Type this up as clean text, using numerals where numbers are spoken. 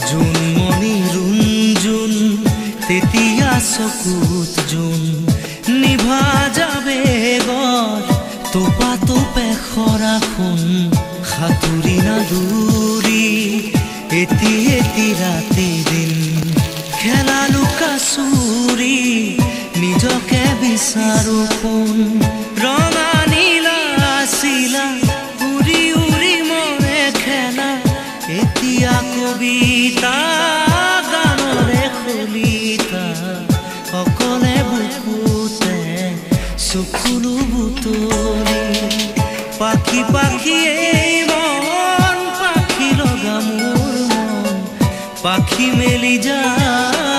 জোনমণি ৰুণজোন তেতিয়া চকুত জোন নিভা যাবে গৰ টোপা টোপে সৰা সোণ সাঁতুৰি নাদুৰি এটি এটি ৰাতি দিন খেলা লুকা চুৰি নিজকে বিচাৰো কোন ৰঙা নীলা আছিলা উৰি উৰি মনে খেলা এতিয়া কবিতা গানৰে কলিতা অকলে বুকুতে চকুলো বুটলি পাখি পাখি এই মন পাখি লগা মোৰ মন পাখি মেলি যায়।